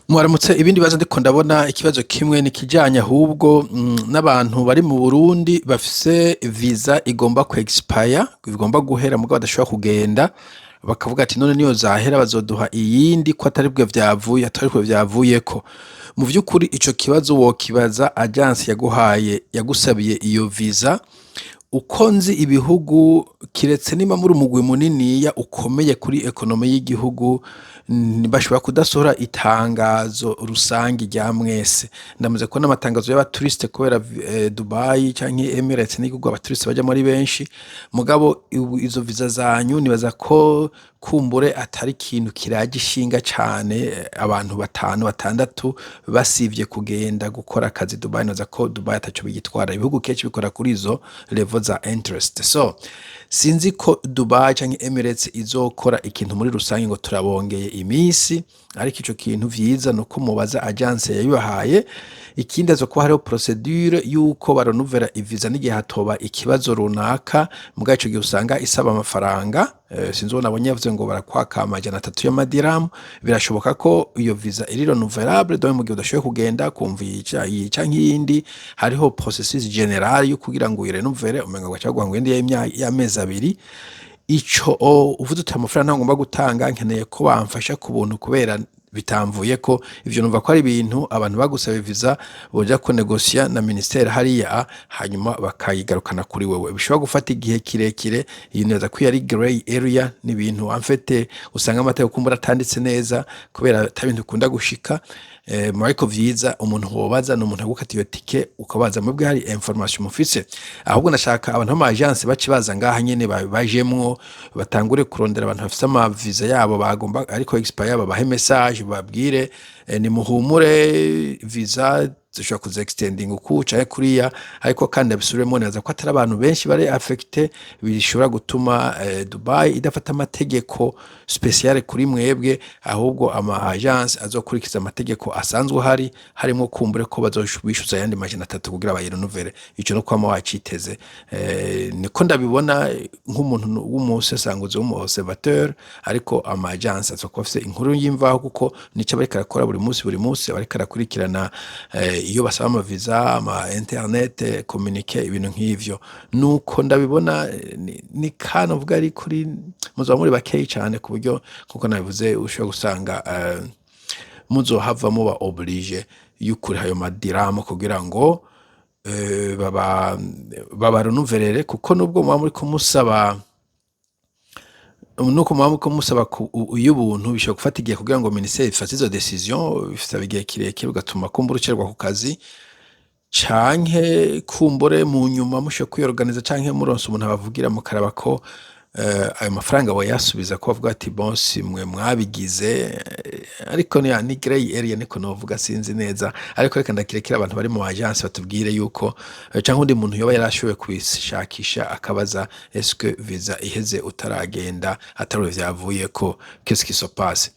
Mwaramutse. Ibindi bibazo ndiko ndabona, ikibazo kimwe ni kijanye ahubwo n'abantu bari mu Burundi bafise visa igomba ku expire, igomba guhera, mugabo badashobora kugenda, bakavuga ati: "None niyo zahera bazoduha iyindi ko atari bwe vyavuye, atari bwe vyavuyeko?" Mu vy'ukuri ico kibazo wokibaza agence yaguhaye, yagusabiye iyo visa. Uko nzi ibihugu, kiretse niba muri umugwi muniniya ukomeye kuri économie y'igihugu, bashobora kudasohora itangazo rusangi rya mwese. Ndamaze kubona amatangazo y'abaturiste kubera Dubai canke Emirates n'igihugu abaturiste bajamwo ari benshi, mugabo izo visa zanyu nibaza ko kumbure atari ikintu kiraje ishinga cane abantu batanu, batandatu basivye kugenda gukora akazi Dubai. Nibaza ko Dubai ataco bigitwara. Ibihugu kenshi bikora kuri izo level za interest, so sinzi ko Dubai canke Emirates izokora ikintu muri rusange ngo turabongeye imisi, ariko ico kintu vyiza nuko mubaza agence yabibahaye. Ikindi, azo kuba hariho procédure yuko barenouveler ivisa n'igihe hatoba ikibazo runaka, mugabo ico gihe usanga isaba amafaranga. Sinzi uwo nabonye yavuze ngo barakwaka 300 y'amadiramu. Birashoboka ko iyo visa iri renouvelable, donc mu gihe udashoboye kugenda kumva iyi canke iyindi, hariho processus général yo kugira ngo uyirenouveler, umenga baca baguha ngo iyindi y'amezi 2. Ico uvuze uti: "Amafaranga ntagomba gutanga, nkeneye ko bamfasha ku buntu kubera bitamvuyeko." Ivyo numva ko ari ibintu abantu bagusaba visa boja kunegosiya na ministère hariya, hanyuma bakayigarukana kuri wewe. Bishobora gufata igihe kirekire. Iyi nibaza ko ari grey area, ni ibintu en fait usanga amategeko kumbura atanditse neza kubera ata bintu bikunda gushika. Ariko vyiza umuntu wobaza ni umuntu agukata iyo tike, ukabaza mwebwe hari information mufise. Ahubwo nashaka abantu b'ama agence bace baza ngaha nyene, bajemwo, batangure kurondera abantu bafise ama visa yabo bagomba ariko expire, babahe message, babwire nimuhumure, visa zishobora kuza extending uku canke kuriya. Ariko kandi abisubiremo neza ko atari abantu benshi bari affecté bishobora gutuma Dubai idafata amategeko spécial kuri mwebwe, ahubwo ama agence azokurikiza amategeko asanzwe ahari, harimo kumbure ko bazobishuza ayandi 300 kugira bayirenouveler. Ico no kwama waciteze. Niko ndabibona nk'umuntu w'umusesanguzi, w'umu observateur, ariko ama agence azokuba afise inkuru y'imvaho kuko nico bariko arakora buri munsi, buri munsi bariko arakurikirana iyo basaba amaviza, ama internet communiqué, ibintu nk'ivyo. Nuko ndabibona. Ni kano vuga ari kuri muzoba muri bakeyi cane ku buryo nkuko nabivuze ushobora gusanga muzohava muba obligé y'ukuriha ayo madiramu kugira ngo babarenouveler, kuko nubwo muba muriko musaba, nuko muba muriko musaba iy'ubuntu, bishobora gufata igihe kugira ngo ministère ifate izo décision, bisaba igihe kirekire, ugatuma kumbura ucerwa ku kazi, canke kumbure mu nyuma mushoboye kwiyorganiza canke muronse umuntu abavugira, mukaraba ko ayo mafaranga boyasubiza, ko bavuga ati: "Bon, si mwe mwabigize." Ariko ni grey area, niko novuga, sinzi neza, ariko reka ndakirekera abantu bari mu agence batubwire yuko canke undi muntu yoba yarashoboye kubishakisha akabaza: "Est-ce que visa iheze utaragenda atari vyavuyeko, qu'est-ce qui se passe?"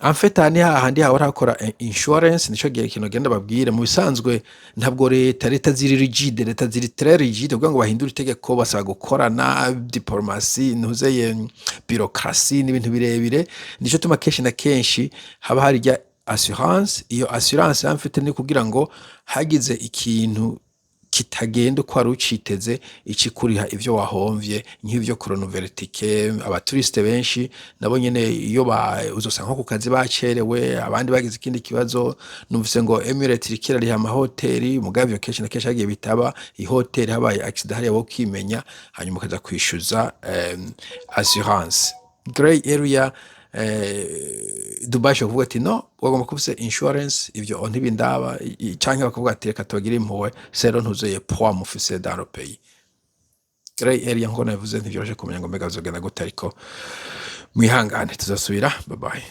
En fait, aha ni hahandi hahora hakora insurance. Nico gihe ikintu genda babwire mu bisanzwe, ntabwo leta ziri rigide, leta ziri très rigide kugira ngo bahindure itegeko, basaba gukorana diplomatie, ntuzeye bureaucratie n'ibintu birebire. Nico tuma kenshi na kenshi haba hari rya assurance. Iyo assurance en fait ni kugira ngo hagize ikintu kitagenda uko wari uciteze, ikikuriha ivyo wahomvye, nk'ivyo kurenouveler tike. Abaturiste benshi nabo nyene iyo uzosanga nko ku kazi bacerewe, abandi bagize ikindi kibazo. Numvise ngo Emirates iriko irariha amahoteli, mugabo ivyo kenshi na kenshi hagiye bitaba ihoteli habaye accident hariya wokimenya, hanyuma ukaja kwishuza assurance. Grey area. Dubai ishobora kuvuga ati: "No, wagomba kuba ufise insurance, ivyo ntibindaba," canke bakavuga ati: "Reka tubagire impuhwe selon ntuzeye poids mufise dans le pays." Grey area, nkuko nabivuze, ntivyoroshe kumenya ngo mbega bizogenda gute, ariko mwihangane, tuzosubira. Bye bye.